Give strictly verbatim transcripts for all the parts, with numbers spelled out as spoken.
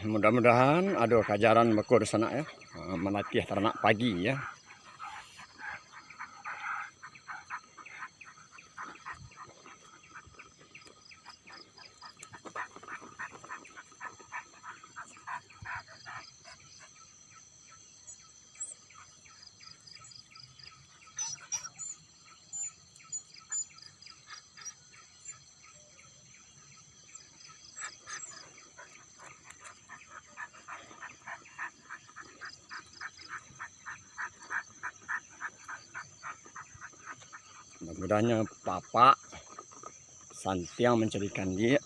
Mudah-mudahan ado kajaran beko di sanak, ya. Ah, malatiah taranak pagi, ya. Mudah-mudahan papak santiang mancari kandiak.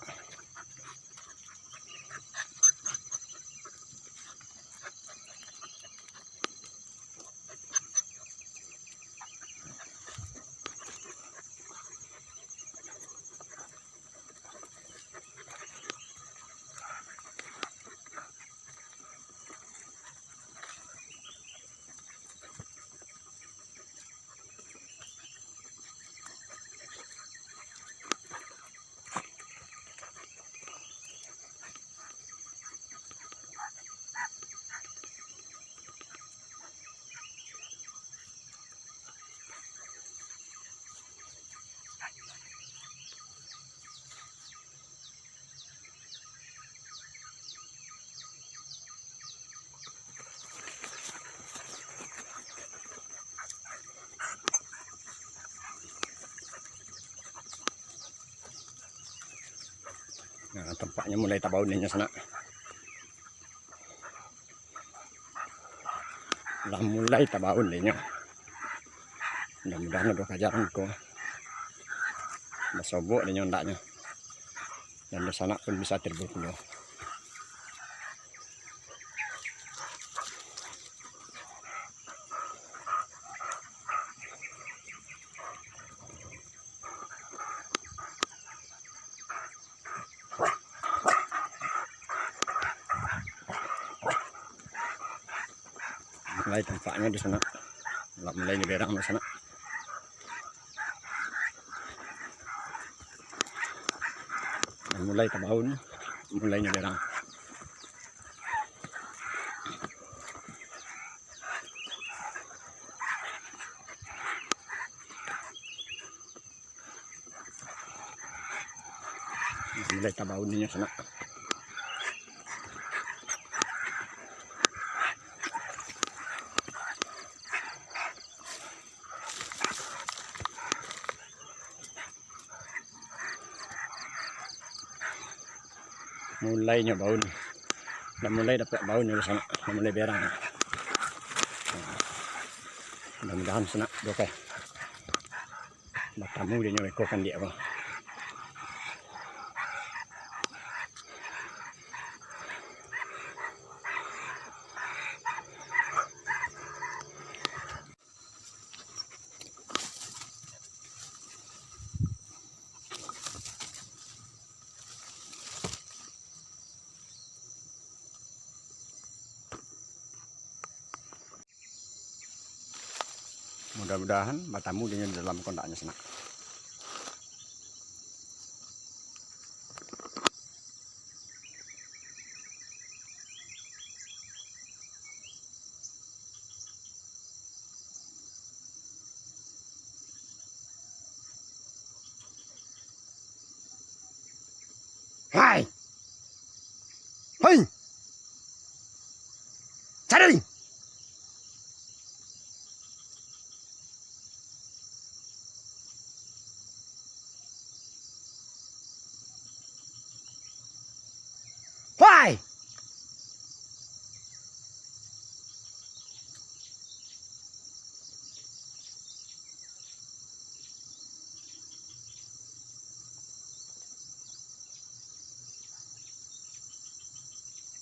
Nah, tampaknyo mulai tabaun inyo sanak. Lah mulai tabaun dek inyo. Mudah-mudahan ado kajaran ko. Basobok dek inyo andaknyo. Dan dunsanak pun bisa timbul pulo. Mulai tampaknyo di sanak. Lah mulai nyo berang di sanak. Mulai tabaun, mulai nyo berang. Mulai tabaun inyo sanak. Mulai nyo baun. Lah mulai dapek baun nyo sanak. Lah mulai berang. Mudah-mudahan sanak doh kai. Batamu dek inyo iko kandiak ko. Mudah-mudahan batamu dek inyo di dalam ko andaknyo sanak. Hai! Hai! Sadari! Hai!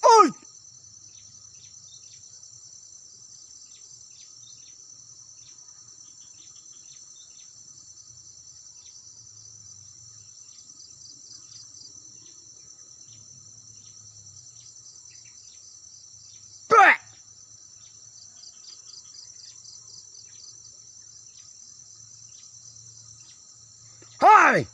Oi! Hai!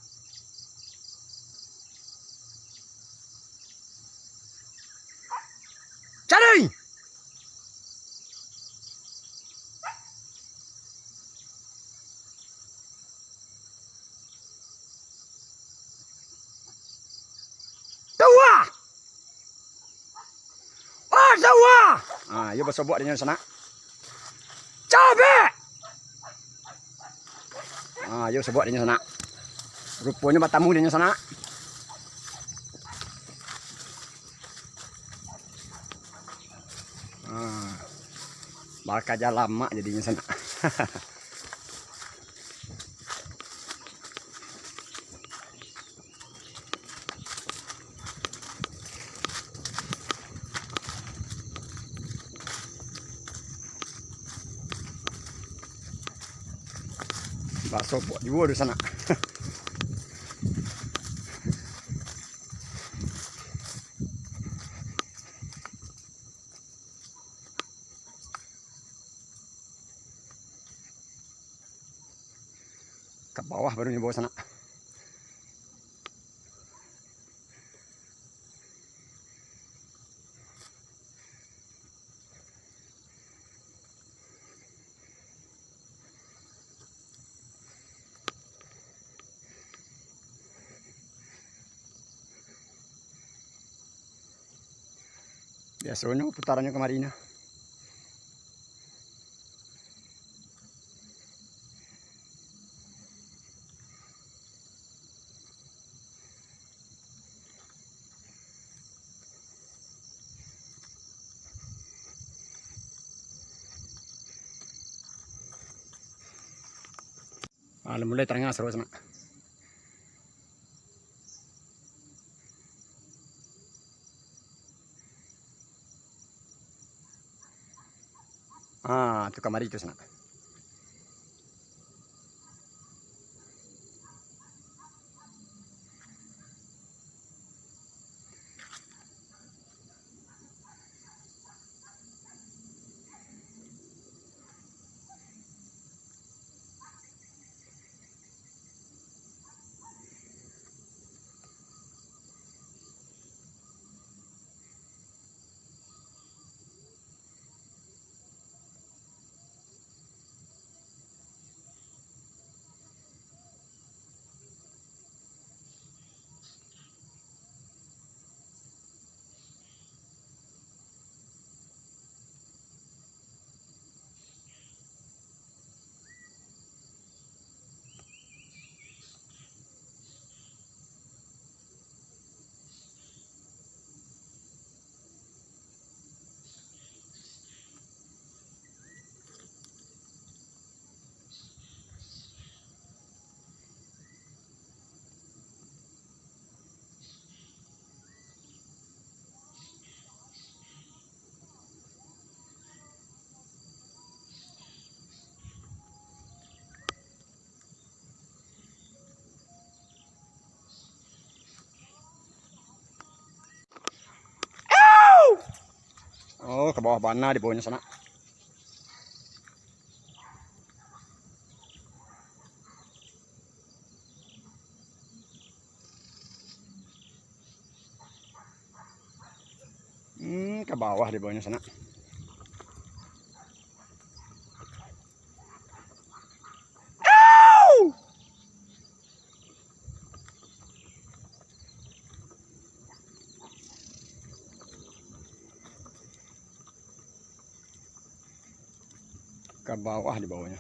Ah, iyo basobok dinyo sanak. Cabek! Ah, iyo sobok dinyo sanak. Ruponyo batamu dinyo sanak. Ah. Bakaja lamak jadinyo sanak. Basobok juo tu sanak. Ka bawah baru nyo bawa sanak. Biasonyo putarannyo kamari nah. Ah, lah mulai tarang asa sanak. Ah, tu kamari tu sanak. Oh, ka bawah bana di bawahnyo sanak. Hmm, ka bawah di bawahnyo sanak. Ka bawah di bawahnyo.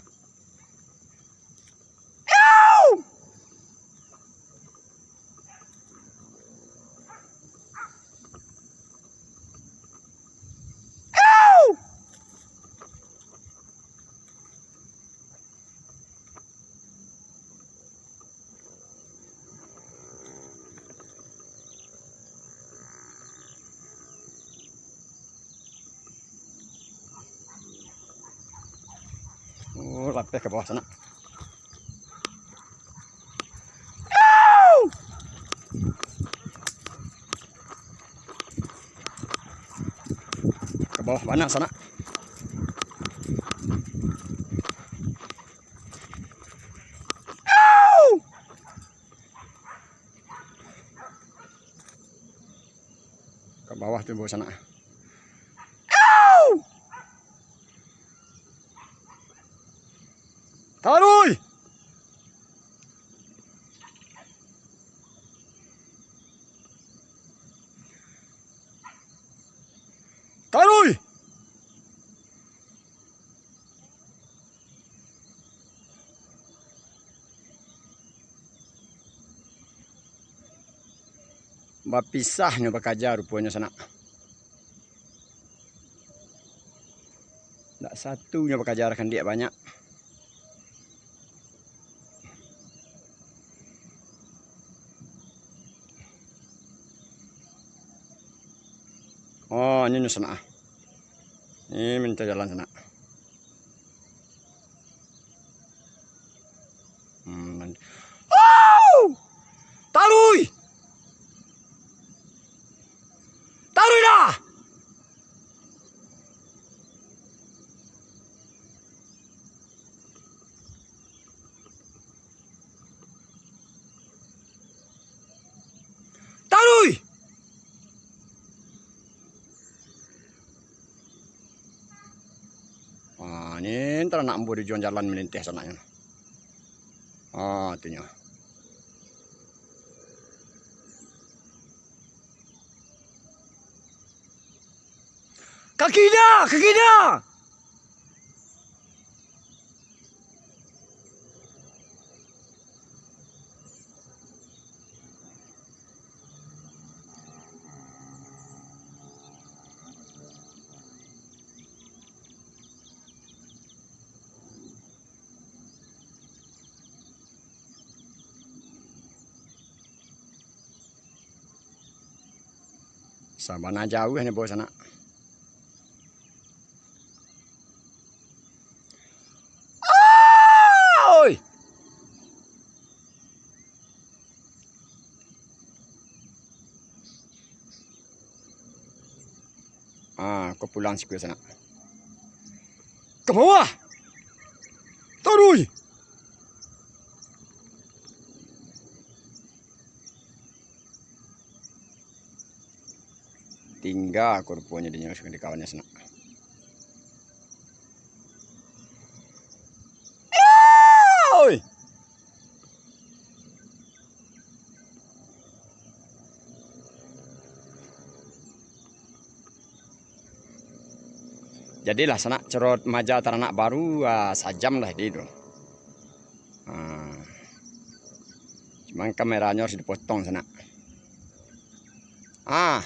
Oh, lapeh ka bawah sanak. Ka bawah bana sanak. Ka bawah tu, bawah sanak. Taruih! Taruih! Bapisah nyo bakaja ruponyo sanak. Ndak satu nyo bakaja, kandiak banyak. Oh, nyo, nyo sanak ah. Ni minta jalan sanak. Hmm. Au! Taruih! Taruih dah! Taruih! Ah, ni taranak ambo di ujuang jalan malinteh sanaknyo. Ah, tu nyo. Ka kida, ka kida! Sabana jauah ni, bos, anak. Oi! Ah, ko pulang sikua sanak. Ka bawah! Taruih! Tingga ko ruponyo dinyo di kawannya sanak. Oi! Jadilah sanak, caro maja taranak baru, ah, sajam lah di tu. Ah. Cuman kameranyo harus dipotong sanak. Ah.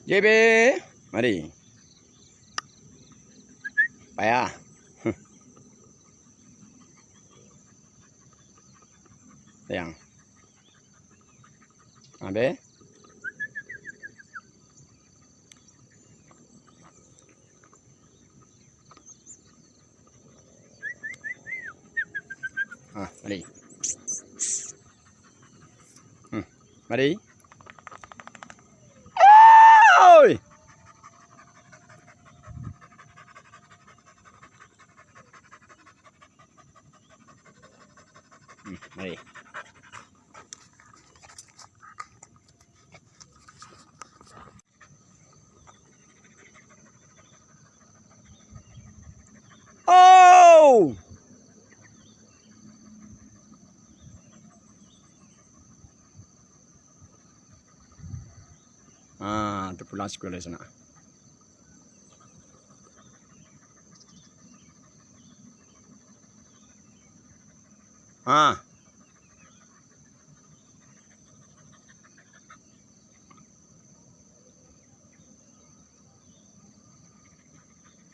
J B, mari. Payah. Huh. Sayang. Abe. Ah, mari. Hmm, mari. Oi! Hmm, mari. Oh! Ah, tu pulang sikua sanak. Ah.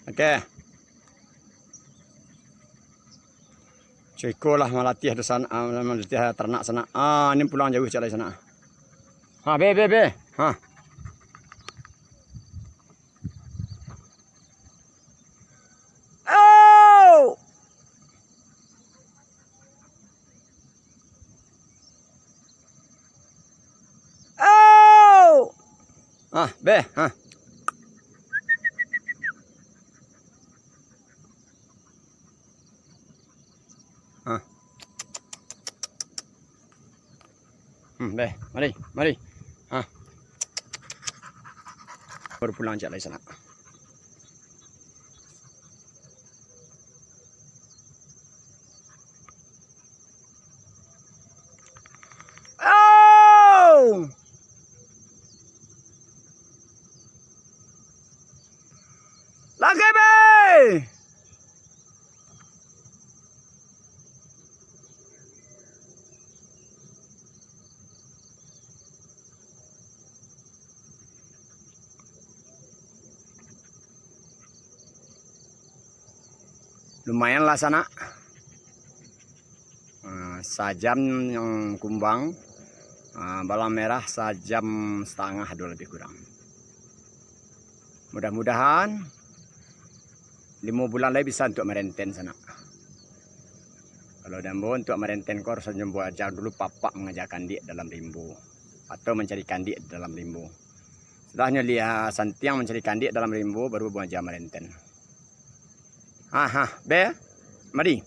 Oke. Cukuik lah malatiah tu san-, ah, malatiah taranak sanak. Ah, ni pulang jauah cak lai sanak. Ha, be, be, be. Ha. Au! Au! Ah, be, ha. Ha. Hmm, be, mari, mari. Ha. Baru pulang cak lai sanak. Lagi, be! Lumayan lah sanak. Ah, sajam yang kumbang, ah, bawang merah sajam satangah do lebih kurang. Mudah-mudahan limo bulan lai bisa untuak marenten sanak. Kalau di ambo untuak marenten ko harus ambo aja dulu papak mangaja kandiak dalam rimbo, atau mancari kandiak dalam rimbo. Sudahnyo lia santiang mancari kandiak dalam rimbo, baru ambo aja marenten. Ha, ha, be. Mari.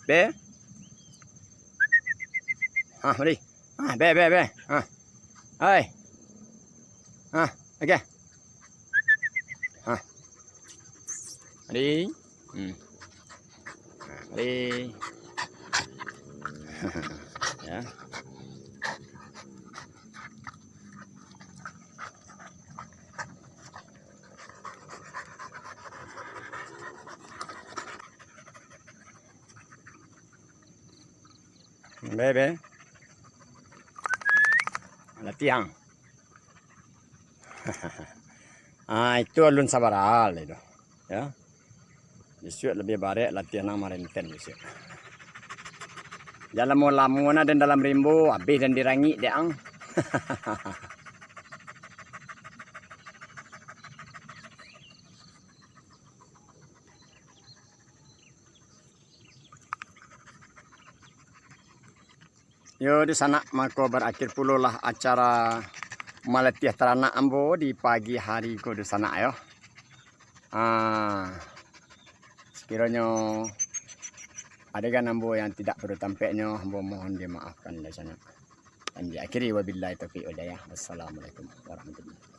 Be. Ha, mari. Ha, be, be, be. Ha. Hai. Ha, oke. Ha. Mari. Hmm. Ha, mari. Ya. Be, be. Latihan. Ah, itu alun sabaraal itu. Ya. Bisuak lebih barek latihan nan marenten bisuak. Jan lamo-lamo na den dalam rimbo, abih den dirangik dek ang. Yo, di sanak mako barakhir pulolah acara malatiah taranak ambo di pagi hari ko di sanak yo. Ah, sakironyo adegan ambo yang tidak pada tampeknyo, ambo mohon dimaafkan di sanak. Dan diakhiri wabillahi taufiq wal hidayah. Wassalamualaikum warahmatullahi